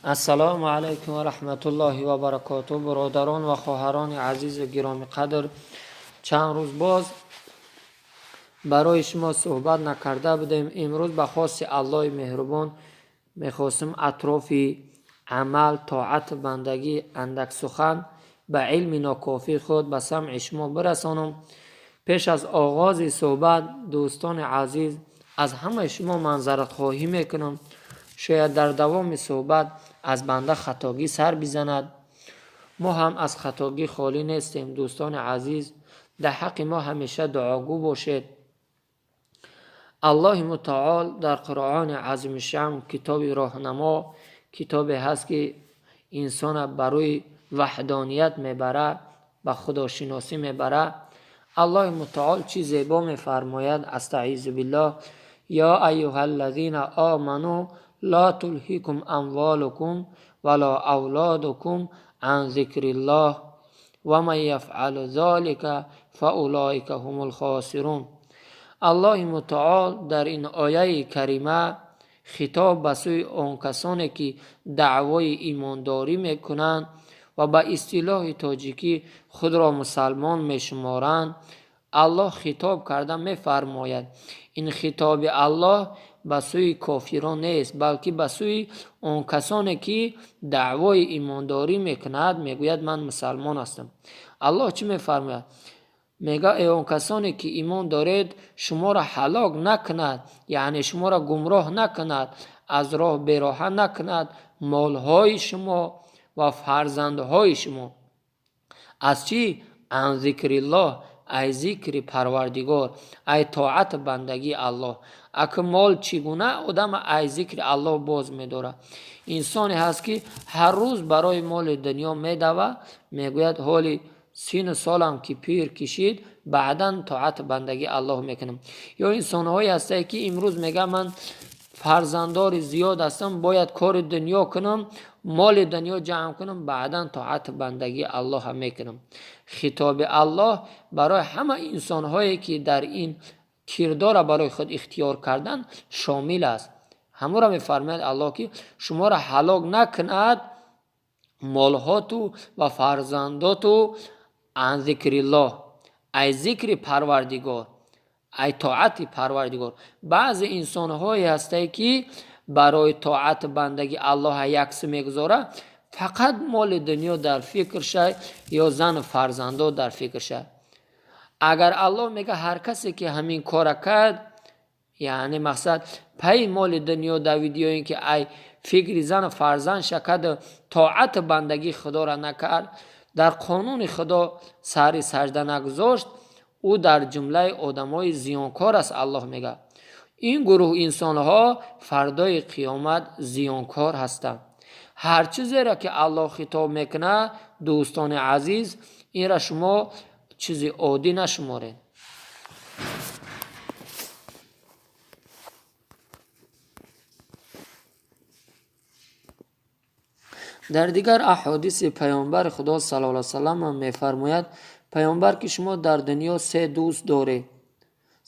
Ассалому алайкум ва раҳматуллоҳи ва баракотуҳ. Бародарон ва хоҳарони азизу гиромиқадр, чанд рӯз боз барои шумо суҳбат накарда будем. Имрӯз ба хости Аллоҳи меҳрубон мехостем атрофи амал, тоату бандагӣ андак сухан ба илми нокофии худ ба самъи шумо бирасонам. Пеш аз оғози суҳбат, дӯстони азиз, аз ҳамаи шумо манзаратхоҳӣ мекунам. Шояд дар давоми суҳбат аз банда хатогӣ сар бизанад. Мо ҳам аз хатогӣ холӣ нестем. Дӯстони азиз, дар ҳаққи мо ҳамеша дуогӯ бошед. Аллоҳи мутаол дар Қуръони азимушшаън, китоби роҳнамо, китобе ҳаст, ки инсона барои ваҳдоният мебарад, ба худошиносӣ мебарад. Аллоҳи мутаол чӣ зебо мефармояд: астаизу биллоҳ, ё айюҳа аллазина оману ла тулҳикум амволукум вала авлодукум ан зикриллоҳ ва ман яфъалу золика фаулоика ҳумул хосирун. Аллоҳи мутаол дар ин ояи карима хитоб ба сӯи он касоне, ки даъвои имондорӣ мекунанд ва ба истилоҳи тоҷикӣ худро мусалмон мешуморанд, Аллоҳ хитоб карда мефармояд. Ин хитоби Аллоҳ ба сӯи кофирон нест, балки ба сӯи он касоне, ки даъвои имондорӣ мекунад, мегӯяд: ман мусалмон ҳастам. Аллоҳ чӣ мефармояд? Мега: э он касоне, ки имон доред, шуморо ҳалок накунад, яъне шуморо гумроҳ накунад, аз роҳ бероҳа накунад молҳои шумо ва фарзандҳои шумо. Аз чӣ? Ан зикриллоҳ, ай зикри Парвардигор, ай тоату бандагии Аллоҳ. Ака, мол чӣ гуна одама ай зикри Аллоҳ боз медорад? Инсоне ҳаст, ки ҳар рӯз барои моли дунё медава, мегӯяд: ҳоли сину солам ки пир кишид, баъдан тоату бандагии Аллоҳ мекунам. Ё инсонҳое ҳастае, ки имрӯз мегӯяд: ман фарзанддори зиёд ҳастам, бояд кори дунё кунам, моли дунё ҷамъ кунам, баъдан тоату бандагии Аллоҳа мекунам. Хитоби Аллоҳ барои ҳама инсонҳое, ки дар ин кирдора барои худ ихтиёр кардан, шомил аст. Ҳамуро мефармояд Аллоҳ, ки шуморо ҳалок накунад молҳоту ва фарзандоту ан зикриллоҳ, ай зикри Парвардигор, ай тоати Парвардигор. Баъзе инсонҳое ҳастае, ки барои тоату бандагии Аллоҳа яксу мегузорад, фақат моли дунё дар фикр шай ё зану фарзандо дар фикр шай. Агар Аллоҳ мега, ҳар касе, ки ҳамин кора кард, яъне мақсад пайи моли дунё давид ё ин ки ай фикри зану фарзанд шакаду тоату бандагии Худоро накард, дар қонуни Худо сари сажда нагузошт, ӯ дар ҷумлаи одамои зиёнкор аст. Аллоҳ мега, ин гурӯҳ инсонҳо фардои қиёмат зиёнкор ҳастанд. Ҳар чизеро, ки Аллоҳ хитоб мекунад, дӯстони азиз, инра шумо чизи оддӣ нашуморед. Дар дигар аҳодиси паёмбари Худо саллаллоҳу алайҳи васаллам мефармояд паёмбар, ки шумо дар дунё се дӯст доред,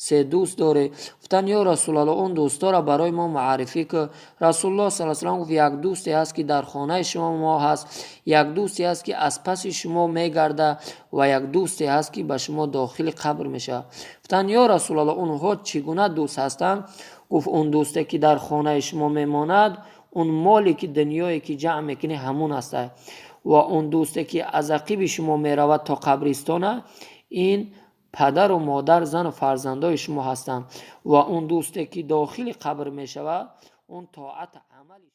се дӯст доред. Гуфтанд: ё Расулалло, он дӯстҳоро барои мо муаррифӣ кун. Расулуллоҳ саллаллоҳу алайҳи васаллам гуфт: як дӯсте ҳаст, ки дар хонаи шумо мо ҳаст, як дӯсте ҳаст, ки аз паси шумо мегардад, ва як дӯсте ҳаст, ки ба шумо дохили қабр мешавад. Гуфтанд: ё Расулалло, онҳо чӣ гуна дӯст ҳастанд? Гуфт: он дӯсте, ки дар хонаи шумо мемонад, он моле, ки дунёе, ки ҷамъ мекунӣ, ҳамун аст, ва он дӯсте, ки аз ақиби шумо меравад то қабристона, ин падару модар, зану фарзандои шумо ҳастанд, ва он дӯсте, ки дохили қабр мешавад, он тоату амали